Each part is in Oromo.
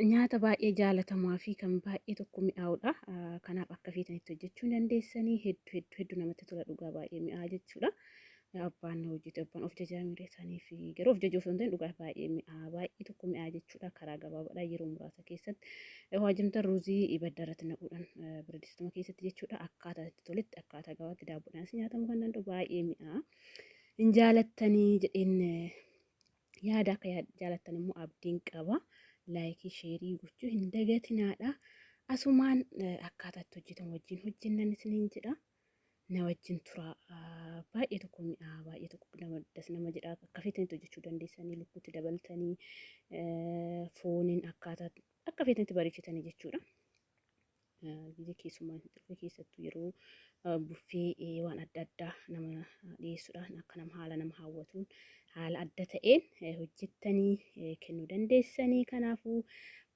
Nyaata baay'ee jaalatamaa fi kan baay'ee tokko mi'aawudha. Kanaaf akka feetanitti hojjechuu dandeessanii hedduu hedduu hedduu namatti tola dhugaa baay'ee mi'aa jechuudha. Abbaan hojjete abbaan of jajaa miira isaanii fi garuu of jajuu osoo hin ta'in dhugaa baay'ee mi'aa baay'ee tokko mi'aa jechuudha. Karaa gabaabaadhaan yeroo muraasa keessatti waajjimta ruuzii ibidda irratti naquudhaan biradistuma keessatti jechuudha. Akkaataa itti toletti akkaataa gabaatti daabboodhaanis nyaatamuu kan danda'u baay'ee mi'aa. Hin jaalattanii jedheen yaada akka jaalattan immoo abdiin qaba. Laayikii sheerii gochuu hin dagatinaadha. Asumaan akkaataa itti hojjetamu wajjin hojjennan isiniin jedha. Na wajjin tura. Baay'ee tokko mi'aa baay'ee tokko nama das nama jedha. Akka feetanitti hojjechuu dandeessanii lukkuutti dabaltanii fooniin akkaataa akka feetanitti bareechitanii jechuudha. Biyya keessummaan hin dhufe keessattuu yeroo buffee waan adda addaa nama dhiyeessuudhaan akka nama haala nama hawwatuun haala adda ta'een hojjettanii kennuu dandeessanii. Kanaafuu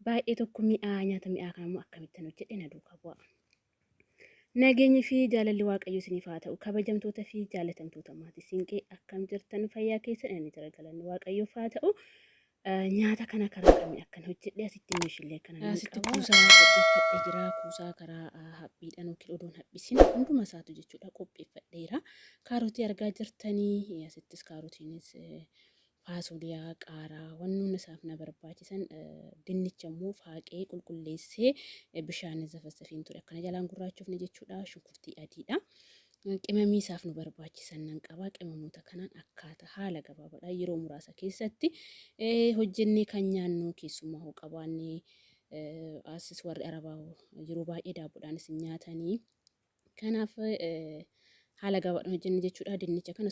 baay'ee tokko mi'aa nyaata mi'aa kana immoo akkamittan hojjedhe na duukaa bu'a. Nageenyi fi jaalalli Waaqayyo isiniif haa ta'u. Kabajamtoota fi jaalatamtoota maatii siinqee akkam jirtan fayyaa keessan inni jira galanni Waaqayyoof haa ta'u. Nyaata kana karaa kamiin akkan hojjedhe asitti meeshaalee kana nan Asitti qaba. Kuusaa qopheeffadhee jira. Kuusaa karaa haphiidhaan yookiin odoon haphisin hunduma isaatu jechuudha qopheeffadheera. Kaarotii argaa jirtanii asittis kaarotiinis faasoliyaa, qaaraa wannoonni isaaf na barbaachisan dinnicha immoo faaqee qulqulleessee bishaan zafazzafiin ture akkana jalaan gurraachofne jechuudha. Shunkurtii adiidha. Qimamii isaaf nu barbaachisan nan qaba. Qimamoota kanaan akkaataa haala gabaabaadhaan yeroo muraasa keessatti hojjennee kan nyaannu keessummaa hoo qabaanne asis warri arabaa yeroo baay'ee daabboodhaanis hin nyaatanii. Kanaaf haala gabaadhaan hojjenne jechuudha. Dinnicha kana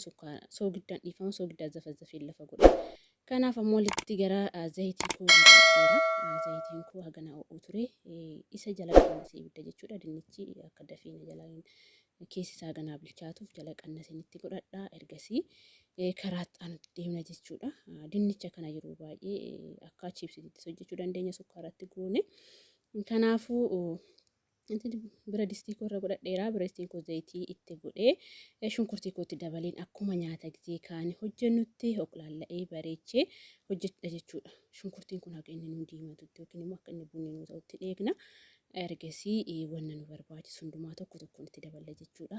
soogiddaan dhiifama soogiddaan zafazzafeen lafa godhe. Kanaaf ammoo walitti gara zayitii koo godhadheera. Zayitiin koo hagana ho'uu ture. Isa jala qannasee ibidda jechuudha. Dinnichi akka dafee na jalaa keessi isaa ganaa bilchaatuuf jala qannaseen itti godhadha. Ergasii karaa itti aanutti deemna jechuudha. Dinnicha kana yeroo baay'ee akka chiipsiittis hojjechuu dandeenya sukkaaratti goone. Kanaafuu bira distii koo irra godhadheera. Bira distiin koo zayitii itti godhee shunkurtii kootti dabaleen akkuma nyaata gizee kaanii hojjennutti hoqlaalla'ee bareechee hojjedha jechuudha. Shunkurtiin kun haga inni nuu diimatutti yookiin immoo akka inni bunni nuu ta'utti eegna. Ergasii wanna nu barbaachisu hundumaa tokko tokkoon itti daballa jechuudha.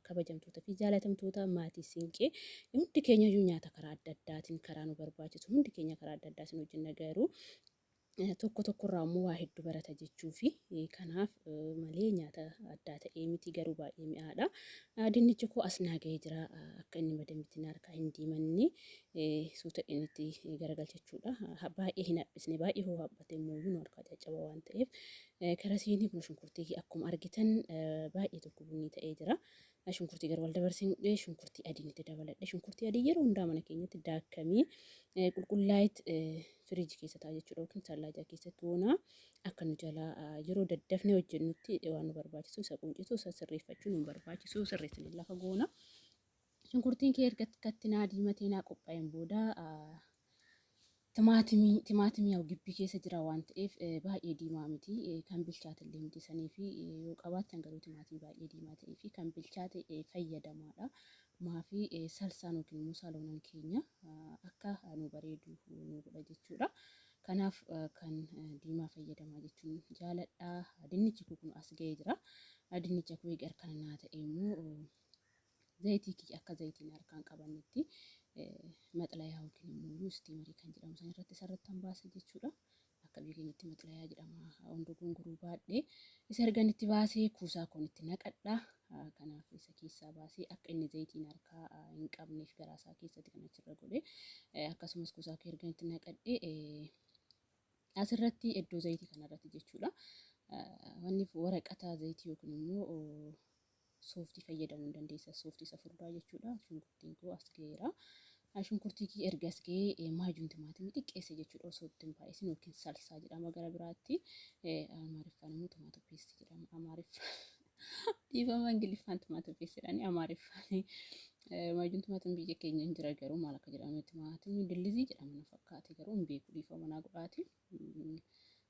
Kabajamtoota fi jaalatamtoota maatii siinqee hundi keenya iyyuu nyaata karaa adda addaatiin karaa nu barbaachisu hundi keenya karaa adda addaatiin hojjenna garuu tokko tokkorraa immoo waa hedduu barata jechuufi kanaaf malee nyaata addaa ta'ee miti garuu baay'ee mi'aadha. Dinnichi koo as naa ga'ee jira akka inni madamitti na harkaa hin diimanne suuta inni garagalchachuudha. Baay'ee hin haphisne baay'ee hoo haphate immoo nu harkaa caccaba waan ta'eef karasiinii kun shunkurtii akkuma argitan baay'ee tokko bunni ta'ee jira. Shunkurtii gara wal dabarseen shunkurtii adiin itti dabaladhe. Shunkurtii adii yeroo hundaa mana keenyatti daakkamee qulqullaa'eet firiijii keessa ta'a jechuudha yookiin sallaajaa keessatti goona. Akka nu jalaa yeroo daddafnee hojjennutti waan nu barbaachisu isa quncisu isa sirreeffachuu nu barbaachisu sirreessinee lafa goona. Shunkurtiin kee erga akkatti naa diimatee naa qophaa'een booda timaatimii timaatimii yaa'u gibbii keessa jira waan ta'eef baay'ee diimaa miti kan bilchaate illee miti sanii fi yoo qabaattan garuu timaatimii baay'ee diimaa ta'ee fi kan bilchaate fayyadamaadha. Maafi salsaan yookiin immoo saaloonan keenya akka nu bareedu nu godha jechuudha. Kanaaf kan diimaa fayyadamaa jechuun jaaladha. Dinnichi koo kun as ga'ee jira. Dinnicha koo eega harkana naa ta'e immoo zayitii kiyya akka zayitiin harkaan qabannetti maxlayaa yookiin immoo istiimarii kan jedhamu san irratti isarratti han baasa jechuudha. Akka biyya keenyatti maxlayaa jedhama. Hunda gongoruu baadhee isa ergan itti baasee kuusaa koon itti naqadha. Kanaaf isa keessaa baasee akka inni zayitiin harkaa hin qabneef garaa isaa keessatti kan achirra godhe akkasumas kuusaa koo ergan itti naqadhe asirratti iddoo zayitii kanarratti jechuudha. Wanni waraqata zayitii yookiin immoo sooftii fayyadamuu hin dandeessa. Sooftii isa furdaa jechuudha. Shunkurtiin koo as ga'eera. Shunkurtii kiyya erga as ga'ee maajuun timaatimii xiqqeesse jechuudha. Osoo itti hin baay'isin yookiin salsaa jedhama gara biraatti. Amaariffaan immoo tomaatoo peestii jedhama. Amaariffaan dhiifama Ingiliffaan tomaatoo peestii jedhanii Amaariffaan maajuun timaatimii biyya keenya hin jira garuu maal akka jedhamu timaatimii dillizii jedhama na fakkaate garuu hin beeku dhiifama naa godhaati.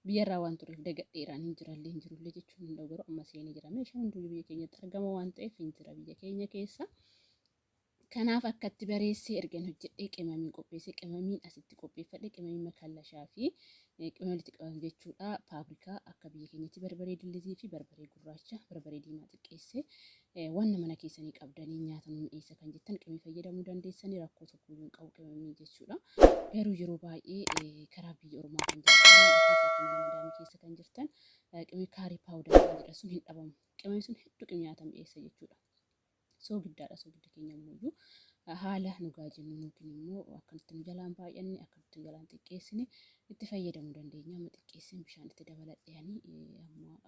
Biyyarraa waan tureef dagadheeraan hin jirallee hin jirullee jechuun hin danda'u garuu amma seenee jira. Meeshaan hunduu biyya keenyatti argama waan ta'eef hin jira biyya keenya keessa. Kanaaf akkatti bareessee ergan hojjedhee qimamii qopheessee qimamiin asitti qopheeffadhe qimamii makallashaa fi Qimamii walitti qabame jechuudha. Paabrikaa akka biyya keenyatti barbaree dillizii fi barbaree gurraacha, barbaree diimaa xiqqeessee wanna mana keessanii qabdanii nyaata nu mi'eessa kan jettan qimamii fayyadamuu dandeessanii, rakkoo tokko hin qabu qimamii jechuudha. Garuu yeroo baay'ee karaa biyya ormaa kan jirtan, keessattuu mana madaamii keessa kan jirtan, qimamii kaarii paawudar kan jedhan sun hin dhabamu. Qimamii sun hedduu qimii nyaata mi'eessa jechuudha. Soogiddaadha. Soogidda keenya ammoo haala nugaa jennu yookiin immoo akkanatti nu jalaan baay'anne, akkanatti nu jalaan xiqqeessine itti fayyadamuu dandeenya. Amma xiqqeesseen bishaan itti dabaladheanii amma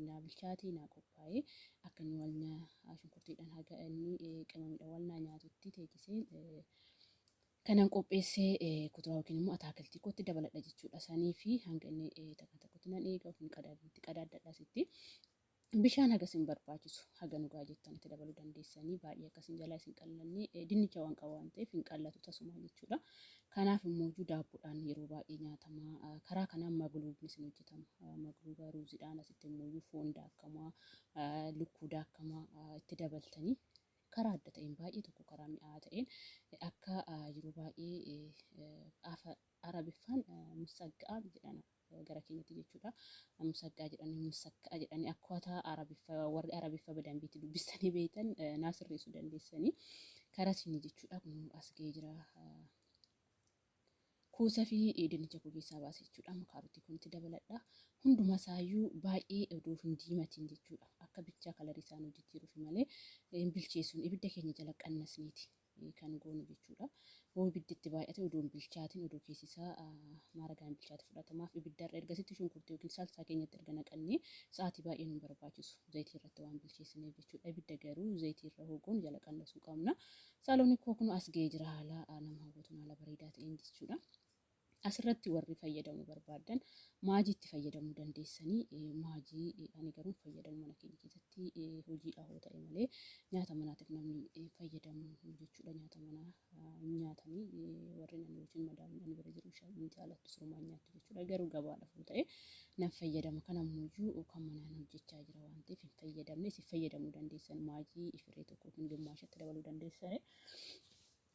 naa bilchaatee naa qophaa'ee akka inni wal shunkurtiidhaan haga inni qimamiidhaan wal naa nyaatutti teechisee kanan qopheessee kuduraa yookiin immoo ataakiltii kootti dabaladha jechuudha. Sanii fi hanga inni takka tokkotti nan eega yookiin qadaaddadha asitti. Bishaan hagas hin barbaachisu, haga nugaa jettan itti dabaluu dandeessanii, baay'ee akkasiin jalaa isin qallanne, dinnicha waan qabu waan ta'eef hin qallatu tasuma jechuudha. Kanaaf immoo daabboodhaan yeroo baay'ee nyaatama. Karaa kanaan magluubni isin hojjetama. Magluuba ruuziidhaan, asitti immoo foon daakamaa, lukkuu daakamaa itti dabaltanii karaa adda ta'een, baay'ee tokko karaa mi'aa ta'een, akka yeroo baay'ee Arabiffaan musaggaa jedhama gara keenyatti jechuudha. Musaggaa jedhanii, musakkaa jedhanii, akkaataa Arabiffa warri Arabiffa badambiitti dubbistanii beektan naa sirreessuu dandeessanii karaa isinii jechuudha. Kun as ga'ee jira. Kuusa fi dinnicha koo keessaa baase jechuudha. Amma kaarotii kun itti dabaladha. Hunduma isaayyuu baay'ee odoo hin diimatiin jechuudha. Akka bichaa kalarii isaa nu jijjiiruuf malee hin bilcheessuun, ibidda keenya jala qannasneeti kan goonu jechuudha. Hoo ibiddi itti baay'ate odoo hin bilchaatin, odoo keessi isaa maaragaan bilchaate fudhatamaaf ibiddarra ergasitti shunkurtii yookiin salsaa keenyatti erga naqannee sa'aatii baay'ee nu barbaachisu, zayitii irratti waan bilcheessineef jechuudha. Ibidda garuu zayitii irra hoogoon jala qannasuu qabna. Saaloonni koo kun as ga'ee jira haala nama hawwatuun, haala bareedaa ta'een jechuudha. Asirratti warri fayyadamuu barbaadan maajii itti fayyadamuu dandeessanii. Maajii ani garuu fayyadamu mana keenya keessatti hojiidha hoo ta'e malee nyaata manaatiif namni fayyadamu jechuudha. Nyaata manaa nyaatanii warri ani wajjin madaamni ani bira jiru hin jaalattu, sirumaan nyaattu jechuudha. Garuu gabaadhaaf hoo ta'e nan fayyadama. Kana ammoo kan manaan hojjechaa jira waan ta'eef hin fayyadamne. Isin fayyadamuu dandeessan, maajii firee tokko yookiin gimmaashatti dabaluu dandeessanii.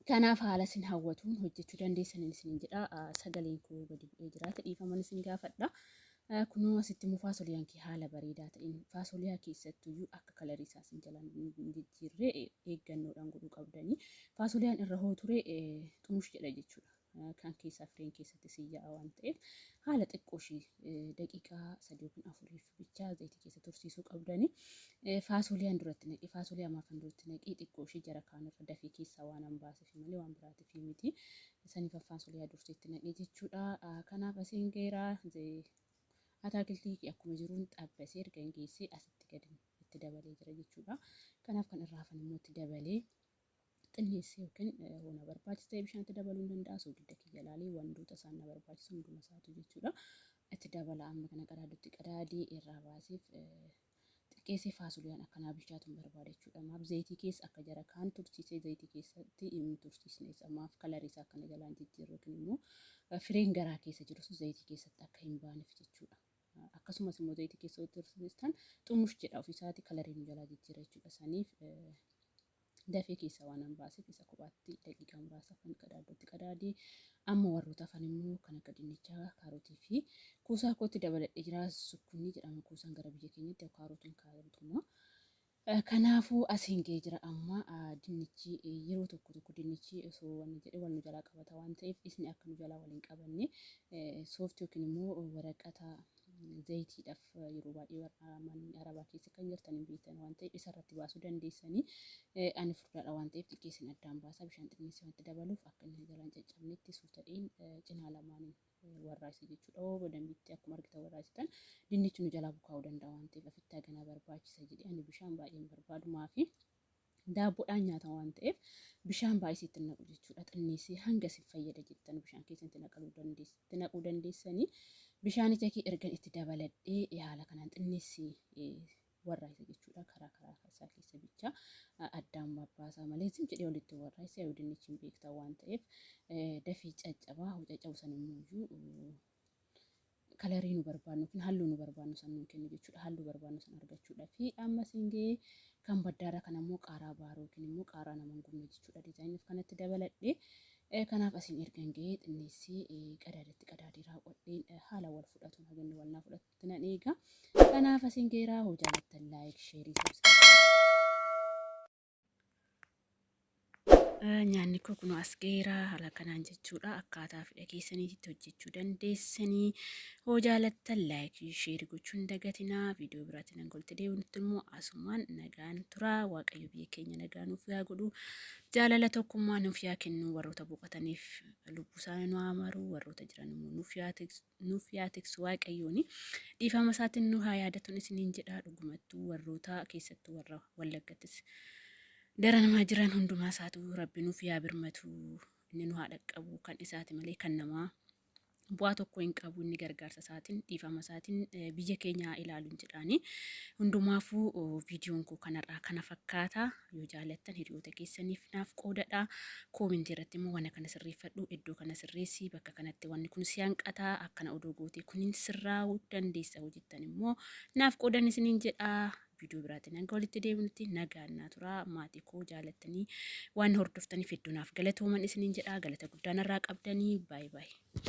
Kanaaf haala isin hawwatuun hojjechuu dandeessaniin isiniin jedha. Sagaleen koo gadi bu'ee jiraate dhiifaman isin gaafadha. Kunoo asitti immoo faasoliyaan kee haala bareedaa ta'een, faasoliyaa keessattuyyuu akka kalarii isaa isin jalaan hin jijjiirree eeggannoodhaan godhuu qabdanii. Faasoliyaan irra hoo ture xumush jedha jechuudha. Kan keessaa fireen keessatti si yaa'a waan ta'eef haala xiqqoo ishii daqiiqaa 3 yookiin 4f bichaa zayitii keessa tursiisuu qabdanii. Faasoliyaan duratti naqee, faasoliyaa maafan duratti naqee, xiqqoo ishii jara kaanirra dafee keessaa waan an baaseef malee waan biraatiif miti. Saniif faasoliyaa durseetti naqee jechuudha. Kanaaf asiin geeraa ataakiltii akkuma jiruun xabbasee erga hin geessee asitti gadi itti dabalee jira jechuudha. Kanaaf kan irraa hafan immoo itti dabalee xinneessee yookiin hoo na barbaachisa ta'e bishaan itti dabaluu hin danda'a. Soogidda kiyya ilaalee wantoota isaan na barbaachisu hunduma isaatu jechuudha. Itti dabala. Amma kana qadaadutti qadaadee irraa baaseef xiqqeessee faasoliyaan akkanaa bilchaatu hin barbaada jechuudha. Maaf zayitii keessa akka jara kaan tursiisee zayitii keessatti hin tursiisne, maaf kalarii isaa akkana jalaan jijjiirru yookiin immoo fireen garaa keessa jiru sun zayitii keessatti akka hin baaneef jechuudha. Akkasumas immoo zayitii keessa tursiistan xumush jedha, ofiisaati kalarii nu jalaa jijjiira jechuudha. Saniif dafee keessa waan an baaseef isa kophaatti daqiiqaa muraasa kan qadaadootti qadaadee, amma warroota hafan immoo kan akka dinnichaa, kaarotii fi kuusaa kootti dabaladhee jira. Sukkunni jedhama kuusaan gara biyya keenyatti, kaarotiin kaarotuma. Kanaafuu asiin ga'ee jira. Amma dinnichi yeroo tokko tokko dinnichi osoo wanni jedhe wal nu jalaa qabata waan ta'eef, isni akka nu jalaa waliin qabanne sooftii yookiin immoo waraqata zayitiidhaaf yeroo baay'ee warra manni arabaa keessa kan jirtan hin beektan waan ta'eef isarratti baasuu dandeessanii. Ani furdaadha waan ta'eef xiqqeessin addaan baasaa, bishaan xinneessee wanti dabaluuf akka inni jalaan caccabnetti suutadheen cinaa lamaaniin warraayisa jechuudha. Oo dambiitti akkuma argitan warraayisitan dinnichi nu jalaa bukaa'uu danda'a waan ta'eef ofitti haganaa barbaachisa jedhee ani bishaan baay'een barbaadu, maafi daabboodhaan nyaata waan ta'eef bishaan baay'isee itti naqu jechuudha. Xinneessee hanga isin fayyada jettan bishaan keessa itti naquu dandeessanii. Bishaanicha kee ergan itti dabaladhee haala kanaan xinneessee warraayisa jechuudha. Karaa karaa isaa keessa bicha addaan babbaasaa malee zim jedhee walitti warraayisa yoo dinnichi hin beektan waan ta'eef dafii caccabaa. Hoo caccabu san immoo kalarii nu barbaannu yookiin halluu nu barbaannu san nu kennu jechuudha. Halluu barbaannu san argachuudha. Fi amma siin ga'ee kan baddaara kana immoo qaaraa baaroo yookiin immoo qaaraa nama hin gubne jechuudha. Diizaayiniif kanatti dabaladhee Kanaaf asiin ergan ga'ee xinneessee qadaadatti qadaadee raawwadheen haala wal fudhatuun haganni wal naa fudhatutti nan eega. Kanaaf asiin ga'eeraa hoo jaalattan like, share, subscribe. Nyaanni koo kunoo as ga'eera haala kanaan jechuudha. Akkaataa fedha keessaniitti hojjechuu dandeessanii hoo jaalattan like, share gochuu hin dagatinaa. Viidiyoo biraatiin hanga walitti deebinutti immoo asumaan nagaan tura. Waaqayyo biyya keenya nagaa nuuf yaa godhu. Jaalala tokkummaa nuuf yaa kennu. Warroota boqotaniif lubbuu isaanii nu haa maaru. Warroota jiran immoo nuuf yaa tiksu Waaqayyooni. Dhiifama isaatiin nu haa yaadatuun isiniin jedha. Dhugumattuu warroota keessattuu warra Wallaggattis daranamaa jiran hundumaa isaatu Rabbi nuuf yaa birmatu. Inni nu haa dhaqqabu, kan isaati malee kan namaa bu'aa tokko hin qabu. Inni gargaarsa isaatiin, dhiifama isaatiin biyya keenya haa ilaaluun jedhaani. Hundumaafuu viidiyoon koo kanarraa kana fakkaata. Yoo jaalattan hiriyoota keessaniif naaf qoodadha. Koomentii irratti immoo waan kana sirreeffadhu, iddoo kana sirreessi, bakka kanatti wanni kun si hanqata, akkana odoo gootee kunin sirraa'uu dandeessa hojjettan immoo naaf qoodan isiniin jedha. Viidiyoo biraatiin hanga walitti deebinutti nagaan naa turaa. Maatii koo jaalattanii waan hordoftaniif hedduu naaf galatooman isiniin jedha. Galata guddaa narraa qabdanii. Baay'ee baay'ee.